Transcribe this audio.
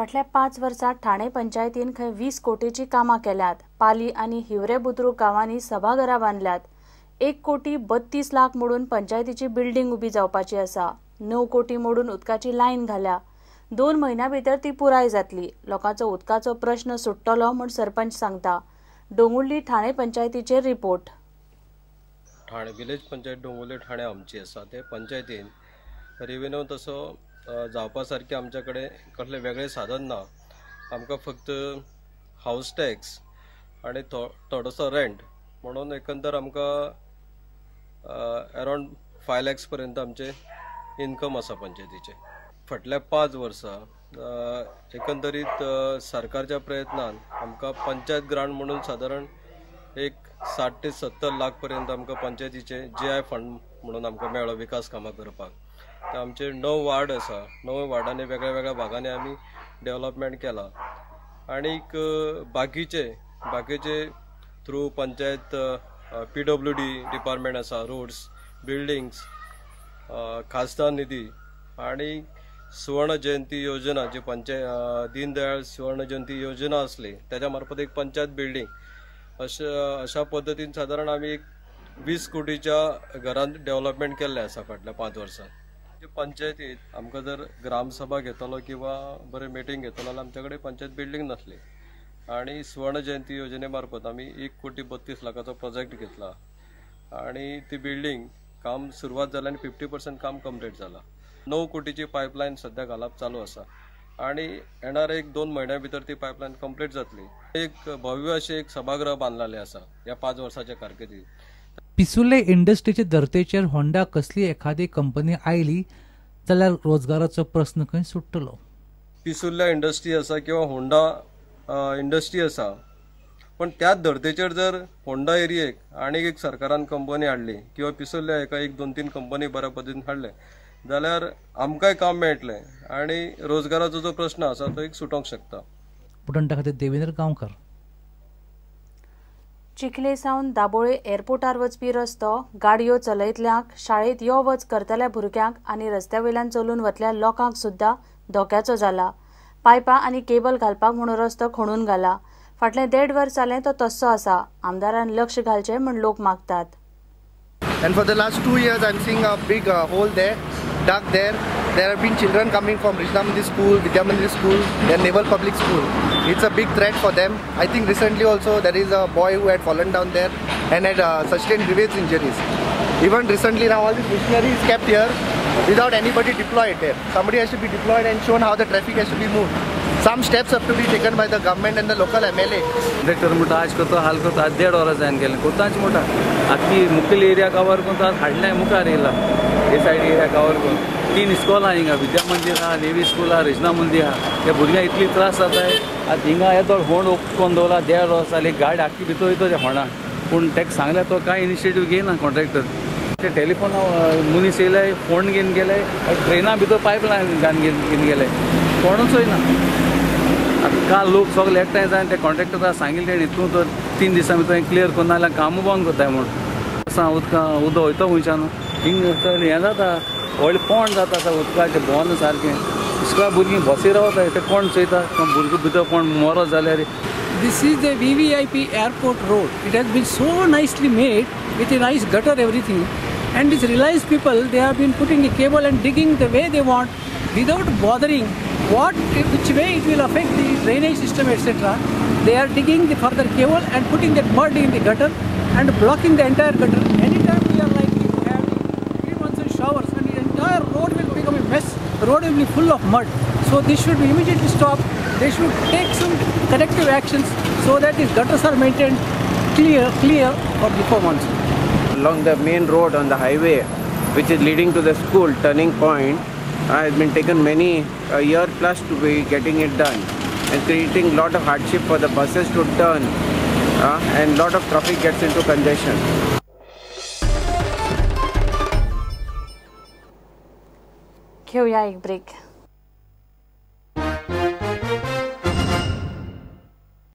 फाटल्या 5 वर्सां ठाणे पंचायतीन खंय 20 कोटीची कामां केल्यात. पाली आनी हिवरे बुद्रुक गांवांनी सभाघरां बांदल्यात. 1 कोटी 32 लाख मोडून पंचायतीची बिल्डिंग उबी जावपाची आसा. 9 कोटी मोडून उदकाची लायन घाल्या. 2 म्हयन्यां भितर ती पुराय जातली. लोकांचो उदकाचो प्रश्न सुट्टलो म्हूण सरपंच सांगता. डोंगुर्ली ठाणे पंचायतीचेर रिपोर्ट. ठाणे विलेज पंचायत डोंगुर्ली ठाणे आमची आसा. ते पंचायतीन रेवेन्यू तसो जावपा सारकें आमच्या कडेन कसलें वेगळें साधन ना. आमकां फक्त हावस टॅक्स आनी थोडोसो रेंट म्हणून एकंदर आमकां अरावंड 5 लॅक्स पर्यंत आमचें इनकम आसा पंचायतीचें. फाटल्या 5 वर्सां एकंदरीत सरकारच्या प्रयत्नान आमकां पंचायत ग्रांट म्हणून सादारण एक 60 ते 70 लाख पर्यंत आमकां पंचायतीचे GI fund म्हणून आमकां मेळ्ळो विकास कामां करपाक. तर आमचे 9 वार्ड आसा. 9 वार्डांनी वेगळ्या वेगळ्या भागांनी आमी डेव्हलपमेंट केला आनीक बाकीचे थ्रू पंचायत PWD department आसा, रोड्स, बिल्डिंग्स, खासदार निधी आनी सुवर्ण जयंती योजना जी पंचायत दीनदयाळ सुवर्ण जयंती योजना आसली त्याच्या मार्फत एक पंचायत बिल्डिंग अशा पद्दतीन सादारण आमी एक 20 कोटीच्या घरांत डेव्हलपमेंट केल्लें आसा फाटल्या 5 वर्सां. पंचायतीत आमकां जर ग्रामसभा घेतलो किंवा बरें मिटींग घेतलो जाल्यार आमच्या कडेन पंचायत बिल्डींग नासली आनी सुवर्ण जयंती योजने मार्फत आमी 1 कोटी 32 लाखाचो प्रोजेक्ट घेतला आनी ती बिल्डींग काम सुरवात जाली आनी 50% काम कंप्लीट जाला. 9 कोटीची पायपलायन सद्या घालप चालू आसा आनी येणार 1-2 म्हयन्या भितर ती पायपलायन कंप्लीट जातली. एक भव्य अशें एक सभागृह बांदलेलें आसा ह्या 5 वर्साच्या कारकिर्दीत. पिसुर्ले इंडस्ट्रीचे धर्तेचेर होंडा कसली एखादी कंपनी आयली जाल्यार रोजगाराचो प्रस्न खंय सुट्टलो. पिसुर्ल्या इंडस्ट्री आसा किंवा होंडा इंडस्ट्री आसा, पण त्याच धर्तेचेर जर होंडा एरियेक आनीक एक सरकारान कंपनी हाडली किंवा पिसुर्ल्या एका 1-2-3 कंपनी बऱ्या पद्दतीन हाडले जाल्यार आमकांय काम मेळटलें आनी रोजगाराचो जो प्रश्न आसा तो एक सुटोवंक शकता. पुटंटा खातीर देवेंद्र गांवकर. चिखले सावन दाबोळे एअरपोर्टार वचपी रस्तो गाडयो चलयतल्यांक, शाळेंत यो वच करतल्या भुरग्यांक आनी रस्त्या वयल्यान चलून वतल्या लोकांक सुद्दां धोक्याचो जाला. पायपां आनी केबल घालपाक म्हणून रस्तो खणून घाला. फाटलें 1.5 वर्स जालें तो तस्सो आसा. आमदारान लक्ष घालचें म्हूण लोक मागतात. And for the last 2 years, I'm seeing a big hole there, dug there. There have been children coming from Krishna Mandir School, Vidya Mandir School, and Naval Public School. It's a big threat for them. I think recently also there is a boy who had fallen down there and had sustained grievous injuries. Even recently now all this machinery is kept here without anybody deployed there. Somebody has to be deployed and shown how the traffic has to be moved. Some steps have to be taken by the government and the local MLA. Contractor म्हणटा आज करता हाल करता, आज 1.5 वरां जायन गेलें कोताच म्हणटा. आतां ती मुखेल एरिया कवर करून आज हाडलें मुखार येयला हे सायड एरिया कवर करून 3 इस्कॉलां हिंगा, विद्या मंदीर आहा, नेवी स्कूल आहा, रेजना मंदीर आहा. त्या भुरग्यांक इतली त्रास जाताय. आतां हिंगा येदो होंड ओपकोन दवरला 1.5 वर्स जाली, गाडी आख्खी भितर वयता त्या होंडा. पूण ताका सांगल्यार तो कांय इनिशिएटीव घेयना कॉन्ट्रॅक्टर. ते टेलिफोन मनीस येयले, फोन घेवन गेले, ड्रेना भितर पायप लायन घेवन गेले, कोणूच वयना. आतां काल लोक सगळे एकठांय जावन ते कॉन्ट्रॅक्टराक सांगिल्लें तेणी, तूं तर 3 दिसां भितर क्लियर करना जाल्यार कामूय बंद करताय म्हूण. आसा उदकां उदक वयता खंयच्यान हिंग तर हें जाता, व्हडलें पोंड जाता आतां उदकाचें भोंवन सारकें. इस्कोला भुरगीं बसीर रावता, ते कोण चोयता भुरगीं भितर कोण मरत जाल्यार. This is the VVIP airport road. It has been so nicely made with a nice gutter, everything. And these Reliance people, they have been putting a cable and digging the way they want without bothering which way it will affect the drainage system, etc. They are digging the further cable and putting that mud in the gutter and blocking the entire gutter. Anytime we are likely to have pre-monsoon showers and the entire road will become a mess. The road will be full of mud. So this should be immediately stopped. They should take some corrective actions so that these gutters are maintained clear for before monsoon. Along the main road on the highway, which is leading to the school turning point, has been taken many a year plus to be getting it done and creating lot of hardship for the buses to turn and lot of traffic gets into congestion. घेऊया एक break.